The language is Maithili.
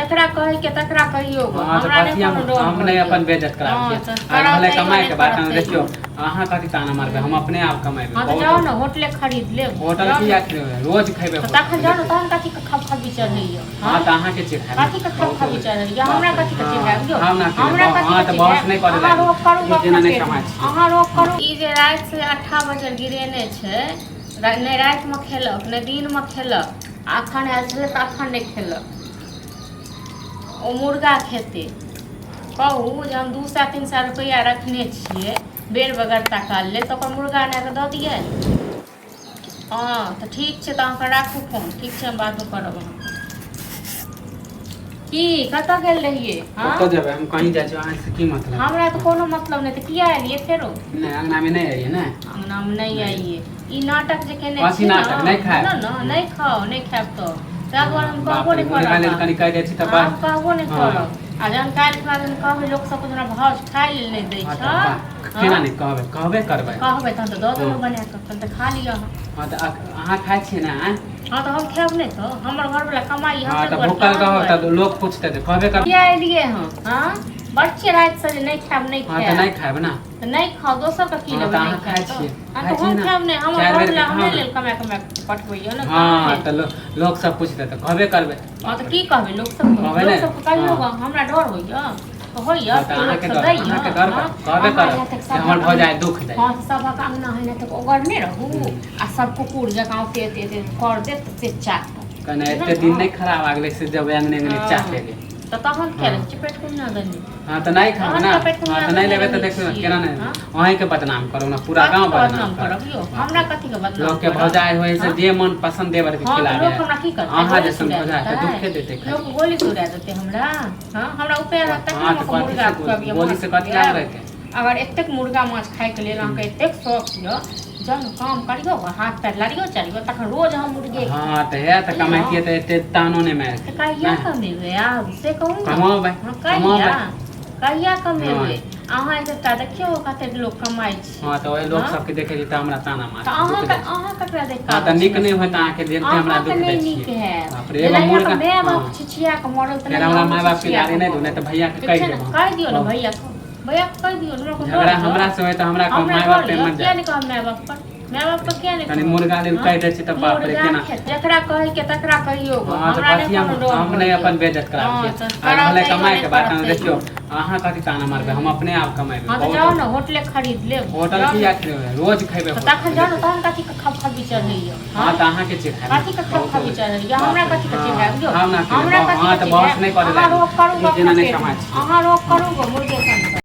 जकरा कहै के तकरा कहियौ गो। हाँ तऽ हमरा नहि कथी हम कोनो डर हम नहि होइए। अपन बेइज्जत कराबै हाँ, छियै तऽ आ कराउ रहलै तैयो कमाइ नहि के बात करब हम तैयो। देखियौ अहाँ कथी ताना मारबै हम अपने आप कमेबै हाँ तऽ जाउ ने होटले खरीद लेब होटल जाउ की ने। खरीदबै रोज खयबै तऽ होटल तखन जाउ ने तहन कथी के खबखबी चढ़ैया हाँ तऽ अहाँके चिढ़ायब कथी के खबखबी चढ़ैया हमरा कथी के चिढ़ायब यौ हम ना हमरा कथी हाँ के तऽ बहस नहि चिढ़ायब करै अहाँ रोक करू जेना अपना नहि पेट कमाइ मे। छियै अहाँ रोक करू ई जे राति से 8 बजे गिरेने छै नहि रातिमे खेलक नहि दिनमे खेलक आ अखन आयल छलै तऽ अखन नहि खेलक ओ मुर्गा खेतै कहू जे हम 200 300 रुपैआ रखने छियै बेर बगरता काल लेल तऽ ओकर मुर्गा आनि कऽ दऽ दियै हँ तऽ ठीक छै तऽ अहाँके राखू फोन ठीक छै हम बादमे करब अहाँके की कतऽ गेल रहियै हँ कतऽ जेबै हम कहीं जाइ छी अहाँ से की मतलब हमरा तऽ कोनो मतलब नहि तऽ किया एलियै फेरो नहि अंगनामे नहि अइयै ने अंगनामे नहि आइए ई नाटक जे केने कथी छी ने नाटक? नहि खायब। सुनऽ ने नहि खाउ नहि खायब तऽ ताहि दुआरे हम बाप कहबो रे नहि मुर्गा लेल करब कनि कहि दै छी तऽ आब बस कहबो नहि हाँ। करब आ जहन काल्हि खुना जहन कहबै लोक सबके जेना भाउज खाय लेल नहि दै हाँ छ तऽ वाह, केना नहि कहबै कहबे करबै कहबै तहन तऽ दऽ देबै हाँ। बना कऽ तहन तऽ खा लिअ अहाँ हाँ तऽ अहाँ खाइ छियै ने आँय? हँ तऽ हम खायब नहि तऽ हमर घरवला कमाइ हाँ हमरे तऽ दुआरे भूखल अहाँ रहब दुआरे। तऽ लोक पूछतै तऽ कहबे करबै किया एलियै हँ हँ बड़ छियै रातिसँ जे नहि खायब नहि हाँ तऽ नहि खायब खायब ने तऽ नहि खाउ दोसर के की हाँ लेबै तऽ नहि अहाँ खाइ खायब तऽ छियै हाँ खाइ तऽ छियै हम ने खायब नहि हमर चारि बेर घरवला के हमरे खाउ ने लेल कमा कमा कऽ पठबैया ने हाँ तहन तऽ लोक सब पूछतै तऽ कहबे करबै हँ तऽ की कहबै लोक सबके कहबै लोक ने सबके कहियौ हाँ गऽ हमरा डर होइया तऽ होइया हाँ तऽ लोक अहाँके सब डर दैया अहाँके डर हँ कहबे अहाँ करब यहाँ तक जे हमर सभक भौजाइ दुख दै हँ सभक अङ्गना है तक ओगरने रहू आ सब कुकुर जकाँ ओते एते एते कर देत से चाटत कने बुझल एते दिन ने नहि खराब आ गेलै से जब अंगने अंगने हँ चाटे गे तऽ तहन किया हाँ लै छियै पेट कोना देने हाँ तऽ नहि खाब तहन ने किया पेट हाँ कोना तऽ नहि देने लेबै तऽ रहै देखियौ छियै केना नहि हँ अहीँके बदनाम करब ने पूरा कथी गाँव के बदनाम बदनाम करब करब यौ बाप हमरा रे कथी के बदनाम लोकके करब भौजाइ होइ से हँ जे मन पसन्द देवर के हँ तऽ खिलाबे लोक हमरा की करतै अहाँ गोली जैसन सुरा भौजाइ के देतै दुखे देतै खाली लोक गोली सुरा देतै हमरा हँ हमरा उपाय रहत तखने हाँ हम तऽ अहाँके कथी मुर्गा से खुआबियै गोली माछ से कथी लाभ खुआएब रहतै अगर एतेक मुर्गा माछ खायके लेल अहाँके एतेक शौक यऽ जहन काम करियौ हाथ पैर लड़ियौ चलियौ तखन रोज हम मुर्गे खायब हाँ तऽ हे तऽ बुझलहुँ कमैतियै तऽ एते तानो नहि तऽ मारतियै कहिया नहि कमेबै आब से कहू ने कमेबै हँ कमेबै कहिया कहिया कमेबै नहि अहाँ एकटा देखियौ कतेक लोक कमाइ छै हाँ तऽ ओहि लोक हँ सबके देखै छी तऽ हमरा ताना तऽ मारै छै दुख अहाँके दै छै अहाँ ककरा देख कऽ हाँ आबै तऽ छी नीक नहि होइत अहाँके देख के हमरा अहाँके दुख नहि दै नीक छियै हैत बाप रे एगो जेनाहि अहाँके मुर्गा माय बाप हाँ छिछिया कऽ मरल फेर तेनाहि हमरा अहूँ माय बापके छिछिया गाली कऽ नहि दू नहि मरब तऽ भैयाके ठीक कहि छै ने देब हम कहि दियौ ने बहुत भैयाके भैयाके कहि दियौ ने हमरा कोनो डर झगड़ा यऽ हमरा से होय तऽ हमरा कहब हमरा माय बाप डर पे यऽ मत किया जाए नहि कहब माय बाप पर माय बाप पर किया नहि कनि कहब मुर्गा लेल हँ कहि दै छी तऽ बाप रे मुर्गा केना खेत जकरा कहै के तकरा कहियौ गऽ हाँ तऽ हमरा नहि कथी हम कोनो डर हम नहि होइए अपन बेइज्जत कराबै हँ छियै तऽ आ कराउ रहलै तैयो कमाइके नहि बात करब हम तैयो देखियौ अहाँ कथी ताना मारबै हम अपने आप कमेबै हँ तऽ जाउ बहुत ने होटले खरीद लेब होटल जाउ की ने खरीदबै रोज खयबै तऽ होटल तखन जाउ ने देखियौ तहन कथी के खबखबी चढ़ैया हाँ हँ तऽ अहाँके चिढ़ायब कथी के ने बहुत खबखबी चढ़ैया बाप हमरा रे कथी के हाँ चिढ़ायब यौ हम ना हमरा खेबै कथी हाँ के तऽ बहस चिढ़ायब नहि करै अहाँ लागी रोक करू ई गऽ जेना अपना नहि पेटमे कमाइ छियै अहाँ रोक हाँ करू गऽ मुर्गा